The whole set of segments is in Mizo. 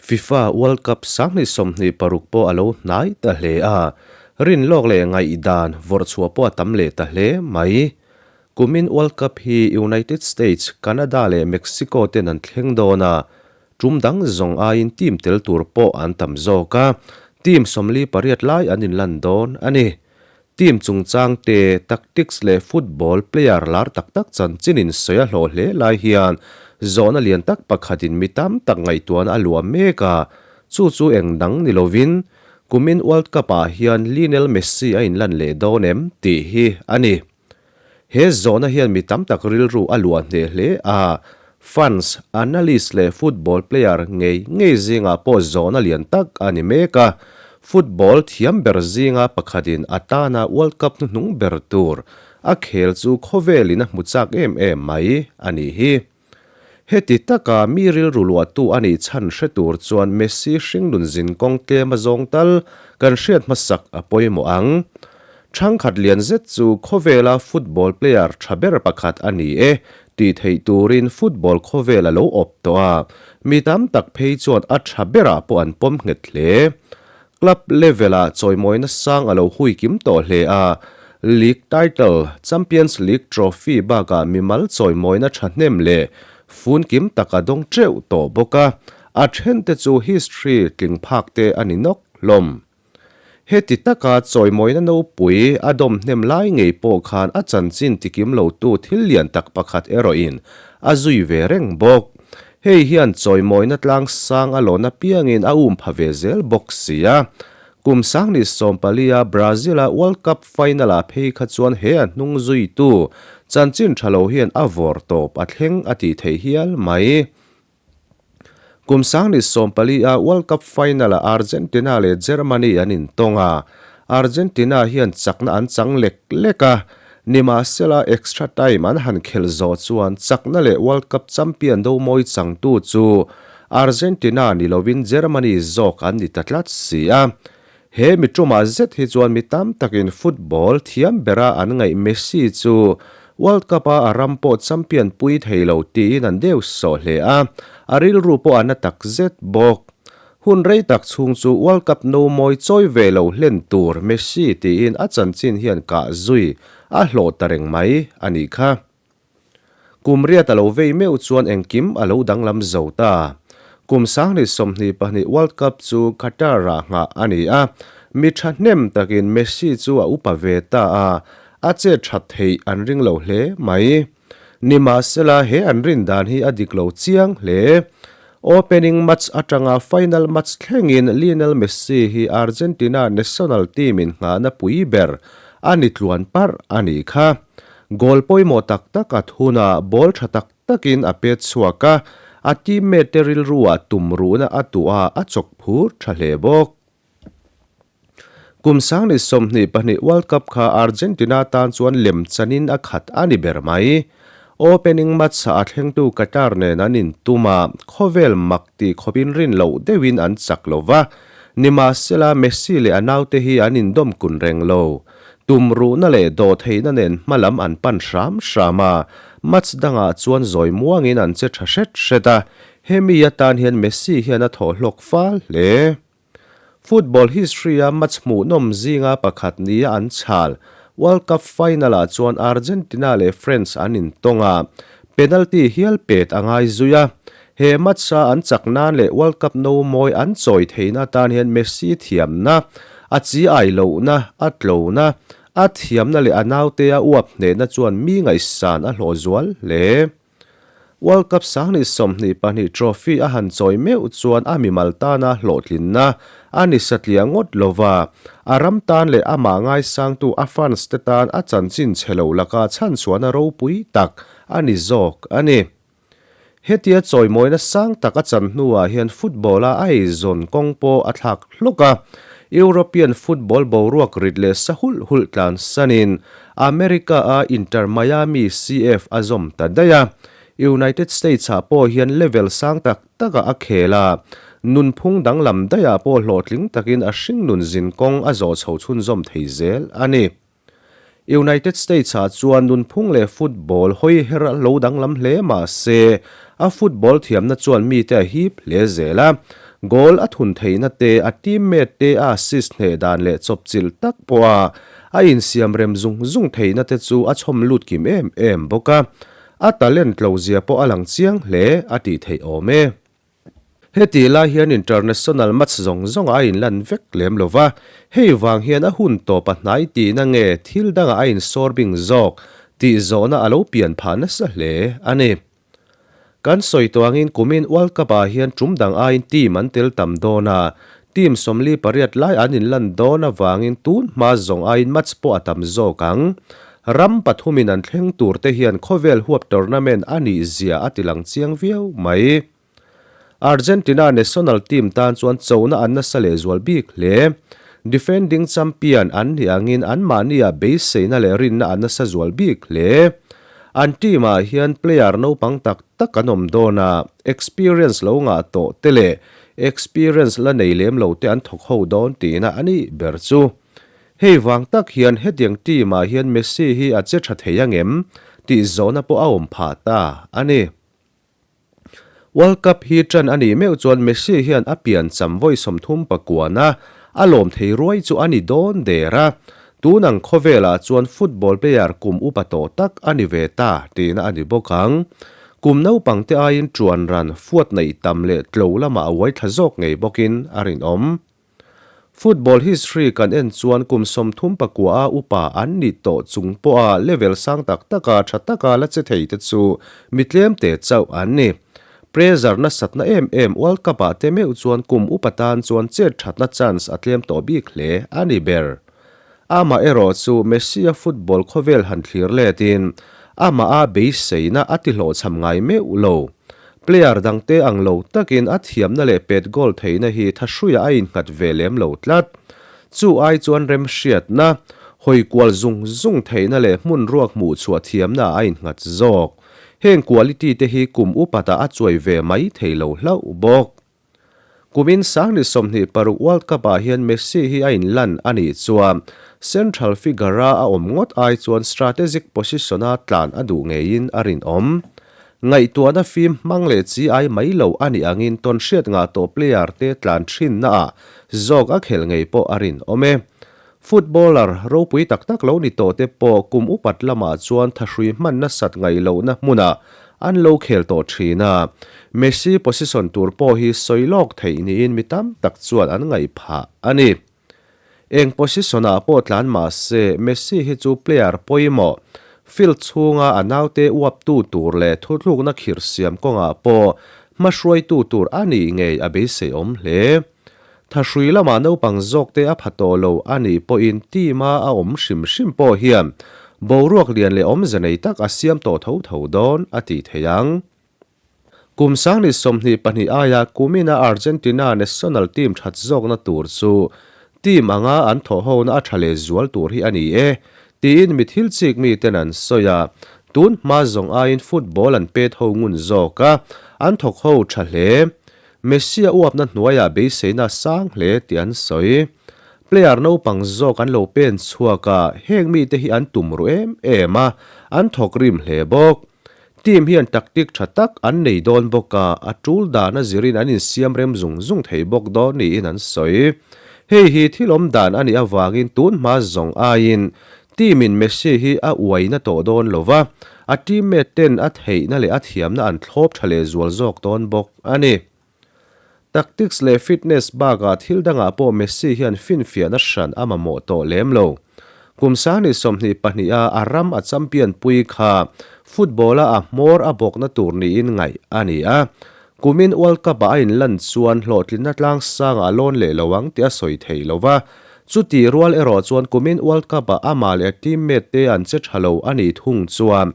FIFA World Cup 2026 pawh a lo hnai ta hle a, rinlawk leh ngaihdan vawrhchhuah pawh a tam leh ta hle mai. Kumin World Cup hi United States, Canada leh Mexico ten an thleng dawn a, tum dang zawng aiin team tel tur pawh an tam zawk a, team 48 lai an inlan dawn a ni. Team chungchang te, tactics leh football player lar tak tak chanchinin sawi a hlawh hle lai hian zawhna lian tak pakhatin mi tam tak ngaihtuahna a luah mek a, chu chu eng dang ni lovin kumin World Cup ah hian Lionel Messi a inlan leh dawn em tih hi a ni. He zawhna hian mi tam tak rilru a luah hneh hle a, fans, analyst leh football player ngei ngei zingah pawh zawhna lian tak a ni mek a, football thiam ber zinga pakhatin a tana World Cup hnuhnung ber tur a khel chu khawvelin a hmu chak em em mai a nih hi. Heti taka mi rilru luahtu a nih chhan hre tur chuan Messi hringnun zinkawng tlem a zawng tal kan hriat hmasak a pawimawh ang. Thangkhat lian zet chu khawvela football player tha ber pakhat a ni e tih theih turin football khawvel a lo awp tawh a, mi tam tak phei chuan a tha berah pawh an pawm nghet hle. Club level-ah chawimawina sang a lo hui kim tawh hle a, League title, Champions League trophy bakah mimal chawimawina thahnem leh fun kim tak a dawng teuh tawh bawk a, a thente chu history tling phak te a ni nawk hlawm. Heti taka chawimawina nopui a dawm hnem lai ngei pawh khan a chanchin tikim lotu thil lian tak pakhat erawhin a zui ve reng bawk. Hei hian chawimawina tlang sang a lawn apiangin a um pha ve zel bawk si a. Kum 2014-a Brazil-a World Cup final-ah phei kha chuan he a hnung zuitu chanchin tha lo hian a vawr tawp a thleng a tih theih hial mai. Kum 2014-a World Cup final-ah Argentina leh Germany an intawng a, Argentina hian chakna an chang lek lek a, Nimahsela extra time an han khelh zawh chuan chakna leh World Cup champion do mawi changtu chu Argentina ni lovin Germany zawk an ni ta tlat si a. He mi tumah zet hi chuan mi tam takin football thiam bera an ngaih Messi chu World Cup-a a ram pawh champion pui thei lo tiin an deu sawh hle a, a rilru pawh a na tak zet bawk. Hun rei tak chhung chu World Cup no mawi chawi ve lo hlen tur Messi tiin a chanchin hian kah zui a hlawh ta reng mai a nih kha. Kum riat a lo vei meuh chuan engkim a lo danglam zo ta. Kum 2022 World Cup chu Qatar-ah nghah a ni a, mi thahnem takin Messi chu a upa ve ta a, a chet that theih an ring lo hle mai. Nimahsela he an rin dan hi a dik lo chiang hle. Opening match atanga final match thlengin Lionel Messi hi Argentina national team in nghahna pui ber a ni tluan parh a nih kha. Goal pawimawh tak tak a thun a, ball tha tak takin a pet chhuak a, a teammate te rilruah tumruhna a tuah a, a chawk phur tha hle bawk. Kum 2022 World Cup kha Argentina tan chuan lem chanin a khat a ni ber mai. Opening match a thlengtu Qatar nen an intum a, khawvel mak tih khawpin rin loh deuhin an chak lo va. Nimahsela Messi leh a naute hi an indawm kun reng lo. Tumruhna leh dawhtheihna nen hmalam an pan hram hram a, match dangah chuan zawi muangin an che tha hret hret a, hemi atan hian Messi hian a thawh hlawk fal hle. Football history-a match hmuhnawm zinga pakhat nia an chhal. World Cup final-ah chuan Argentina leh France an intawng a, penalty hial pet a ngai zui a. He match-a an chak nan leh World Cup no mawi an chawi theihna atan hian Messi thiamna, a chi ai lohna, a tlona, a thiamna leh a naute a uap hnehna chuan mi ngaihsan a hlawh zual hle. World Cup 2022 trophy a han chawi meuh chuan a mimal tana hlawhtlinna a ni satliah ngawt lova, a ram tan leh amah ngaisangtu a fans te tan a chanchin chhe lo laka chhanchhuahna ropui tak a ni zawk a ni. Hetia chawimawina sang tak a chan hnuah hian football-a a eizawn kawng pawh a thlak hlawk a, European football boruak rit leh sa hulh hulh tlansanin America-a Inter Miami CF a zawm ta daih a, United States-ah pawh hian level sang tak takah a khel a, nunphung danglam daihah pawh hlawhtling takin a hringnun zinkawng a zawh chho chhunzawm thei zel a ni. United States-ah chuan nunphung leh football hawi her lo danglam hle mah se, a football thiamna chuan mite a hip hle zel a. Goal a thun theihna te, a teammate te a assist hneh dan leh chawpchilh tak pawha a insiam rem zung zung theihna te chu a chhawm lut kim em em bawk a. A talent tlo zia pawh a lang chiang hle a tih theih awm e. Heti lai hian international match zawng zawng a inlan vek lem lo va, hei vang hian a hun tawp a hnai tihna nge thil dangah a insawr bing zawk tih zawhna a lo pian phah nasa hle a ni. Kan sawi tawh angin kumin World Cup ah hian tum dang aiin team an tel tam dawn a, team 48 lai an inlan dawn avangin tun hma zawng aiin match pawh a tam zawk ang. Ram pathumin an thleng tur te hian khawvel huap tournament a nih zia a tilang chiang viau mai. Argentina national team tan chuan chona an nasa lehzual bik hle. Defending champion an nih angin anmahnia beiseina leh rinna an nasa zual bik hle. An team ah hian player naupang tak tak an awm dawn a, experience lo ngah tawh te leh experience la nei lem lo te an thawk ho dawn tihna a nih ber chu. Hei vang tak hian hetiang team ah hian Messi hi a che tha thei angem tih zawhna pawh a awm phah ta a ni. World Cup hi ṭan a nih meuh chuan Messi hian a pian cham vawi 39 a, a lawm thei ruai chu a ni dawn der a. Tun ang khawvelah chuan football player kum upa tawh tak a ni ve ta tihna a ni bawk ang. Kum naupang te aiin ṭuan ran fuat neih tam leh tlo lamah a uai thla zawk ngei bawkin a rinawm. Football history kan en chuan kum 39 a upa an nih tawh chung pawha level sang tak taka tha taka la che thei te chu mi tlem te chauh an ni. Pressure nasatna em em World Cup ah te meuh chuan kum upa tan chuan chet thatna chance a tlem tawh bik hle a ni ber. Amah erawh chu Messi-a football khawvel han thlir letin amah a beiseina a ti hlawhchham ngai meuh lo. Player dangte ang lo takin a thiamna leh pet goal theihna hi thahruiah a innghat ve lem lo tlat. Chu ai chuan remhriatna, hawi kual zung zung theihna leh hmun ruak hmuh chhuah thiamna a innghat zawk. Heng quality te hi kum upatah a chuai ve mai thei lo hlauh bawk. Kumin 2026 World Cup-ah hian Messi hi a inlan a nih chuan central figure-a a awm ngawt ai chuan strategic position-a tlan a duh ngeiin a rinawm. Ngaihtuahna fim hmang leh chi ai mai lo a nih angin tawnhriat ngah tawh player te tlan thinnaah zawk a khelh ngei pawh a rinawm e. Footballer ropui tak tak lo ni tawh te pawh kum upat lamah chuan thahrui hman nasat ngaih lohna hmunah an lo khel tawh thin a, Messi position tur pawh hi sawi lawk theih niin mi tam tak chuan an ngaih phah a ni. Eng position ah pawh tlan mah se Messi hi chu player pawimawh, field chhunga a naute uaptu tur leh thuthlukna khirh siam kawngah pawh hmahruaitu tur a nih ngei a beiseiawm hle. Thahrui lamah naupang zawkte a pha tawh lo a nih pawhin team-a a awm hrim hrim pawh hian boruak lian leh awmze nei tak a siam tawh tho tho dawn a tih theih ang. Kum 2022 aia kumina Argentina national team that zawkna tur chu team anga an thawhhona a tha leh zual tur hi a ni e tiin mi thil chik miten an sawi a, tun hma zawng aiin football an pet ho ngun zawk a, an thawk ho tha hle. Messi a uapna hnuaiah beiseina sang hle tih an sawi. Player naupang zawk an lo pen chhuak a, heng mite hi an tum ru em em a, an thawk rim hle bawk. Team hian tactic tha tak an nei dawn bawk a, a tul dan a zirin an insiam rem zung zung thei bawk dawn niin an sawi. Hei hi thil awm dan a nih avangin tun hma zawng aiin team in Messi hi a uaina tawh dawn lo va, a teammate ten a theihna leh a thiamna an thlawp tha leh zual zawk dawn bawk a ni. Tactics leh fitness bakah thil dangah pawh Messi hian finfiahna hran a mamawh tawh lem lo. Kum 2022 a a ram a champion pui kha football-a a hmawr a bawkna tur niin ngaih a ni a. Kumin World Cup-ah a inlan chuan hlawhtlinna tlangsangah a lawn leh lo ang tih a sawi thei lo va. Chuti rual erawh chuan kumin World Cup-ah amah leh a teammate te an che tha lo a nih thung chuan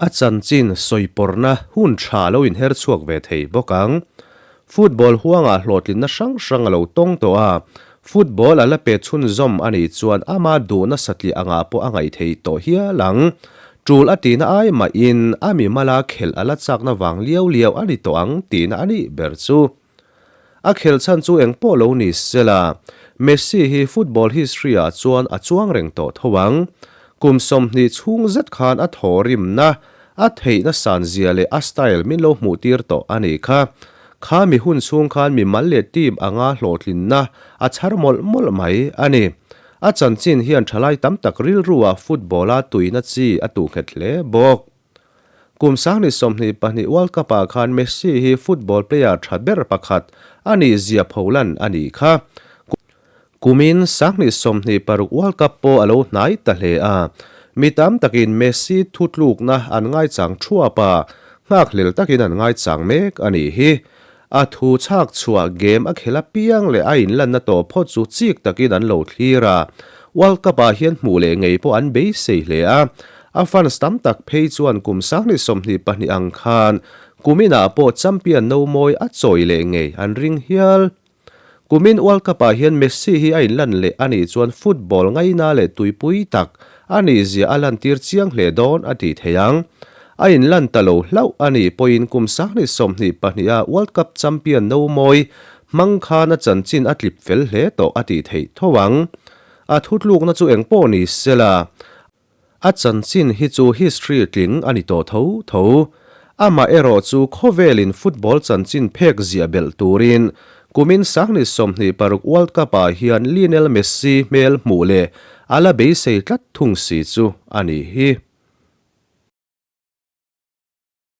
a chanchin sawipawrhna hun tha lo inher chhuak ve thei bawk ang. Football huangah hlawhtlinna hrang hrang a lo tawng tawh a, football a la pe chhunzawm a nih chuan ama duhna satliah angah pawh a ngaih theih tawh hial ang. Tul a tihna ai mahin a mimala khelh a la chakna vang liau liau a ni tawh ang tihna a nih ber chu. A khelh chhan chu eng pawh lo ni sela, Messi hi football history-ah chuan a chuang reng tawh tho ang. Kum 20 chhung zet khan a thaw rimna, a theihna san zia leh a style min lo hmuh tir tawh a nih kha. Kha mi hun chhung khan mi mal leh team anga hlawhtlinna a chhar mawlh mawlh mai a ni. A chanchin hian thalai tam tak rilruah football-a tuina chi a tuh nghet hle bawk. Kum 2022 World Cup-ah khan Messi hi football player tha ber pakhat a nih zia pholan a nih kha. Kumin 2026 World Cup pawh a lo hnai ta hle a, mi tam takin Messi thutlukna an ngaichang thuap a, nghakhlel takin an ngaichang mek a nih hi. A thu chhak chhuah game a khel apiang leh a inlanna tawh phawt chu chik takin an lo thlir a, World Cup-ah hian hmuh leh ngei pawh an beisei hle a. A fans tam tak phei chuan kum 2022 ang khan kuminah pawh champion no mawi a chawi leh ngei an ring hial. Kumin World Cup-ah hian Messi hi a inlan leh a nih chuan football ngaina leh tuipui tak a nihzia a lantir chiang hle dawn a tih thei ang. A inlan ta lo hlauh a nih pawhin kum 2022 a World Cup champion no mawi hmang khan a chanchin a tlip fel hle tawh a tih theih tho ang. A thutlukna chu engpawh ni sela. A chanchin hi chu history tling a ni tawh tho tho. Amah erawh chu khawvelin football chanchin phek ziah belh turin kumin 2026 World Cup-ah hian Lionel Messi hmel hmuh leh a la beisei tlat thung si chu a nih hi.